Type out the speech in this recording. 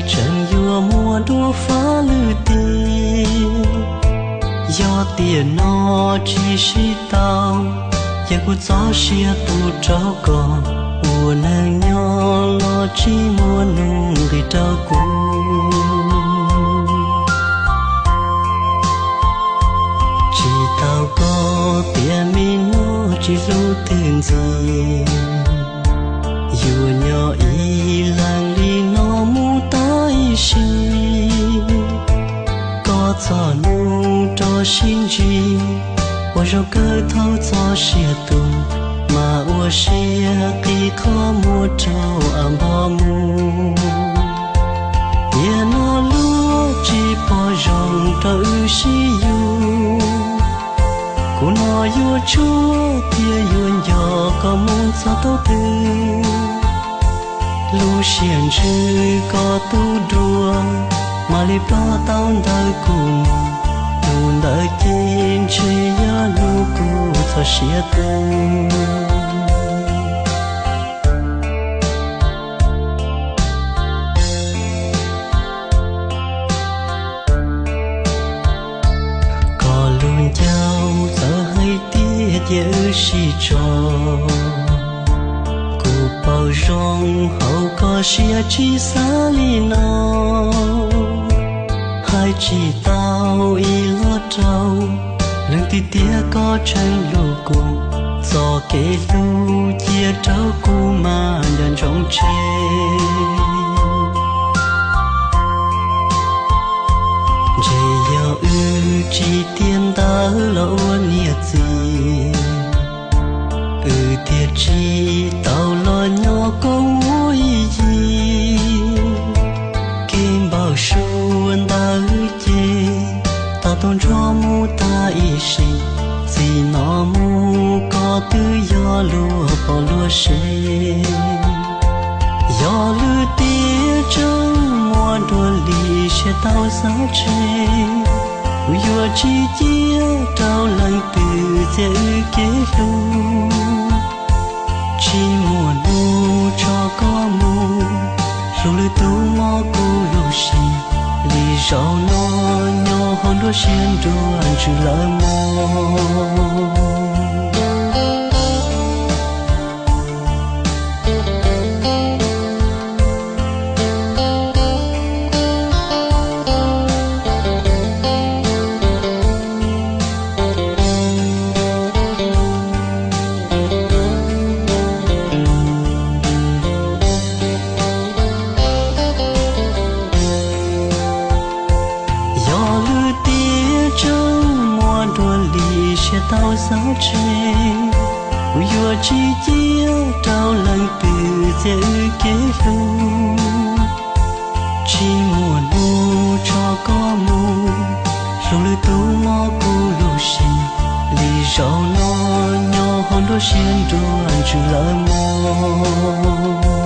tseem yuav muaj dua fab lwm tiag. Yog tiam no tsis sib tau, ces kuv txoj sia tu rau koj, ua neej nyob los tsis muaj nuj nqis rau kuv. Tsis tau koj tiam me no tsis hlub twg ntxiv, yuav nyob ib leeg li no mus tag ib sim. Koj txoj hnub rov sib ntsib, ua zaum kawg thaum txoj sia tu, mas ua siab qi qhov muag rau av npog mus. Tiam no luag tsis pom zoo rau wb sib yug, kuv no yuav tshuaj thiab yuav nco koj mus txog thaum twg. Lub siab ntsws koj tu dua, mam li ploj tau ntawm kuv mus, hnub ntawd ces ntshe yog hnub kuv txoj sia tu. Koj lub ncauj txawm hais tias cia wb sib tso, kuv paub zoo hauv koj siab tsis xav li no. Hais tsis tau ib lo rau, leej twg tiag koj tseem hlub kuv, txoj kev hlub cia rau kuv mas nco ntsoov tseg. Ntshe yog wb tsis tiav ntawv los ua niam txiv, wb thiaj tsis tau los nyob koob ua ib yig. Kev npau suav ntawd ces tau tuaj ntsuag mus tag ib sim, txij no mus koj twb yog luag pom luag sev. Yog lwm tiam tseem muaj dua li siab tau xav tseg, kuv yuav tsis cia rau leej twg txiav wb kev hlub. Tsis muaj hnub tso koj mus, hlub lwm tus mob kuv lub siab. Li zaum no nyob hauv nruab siab nruab ntsws lawm mog. Yog lwm tiam tseem muaj dua li siab tau xav tseg, kuv yuav tsis cia rau leej twg txiav wb kev hlub. Tsis muaj hnub tso koj mus, hlub lwm tus mob kuv lub siab. Li zaum no nyob hauv nruab siab nruab ntsws lawm mog.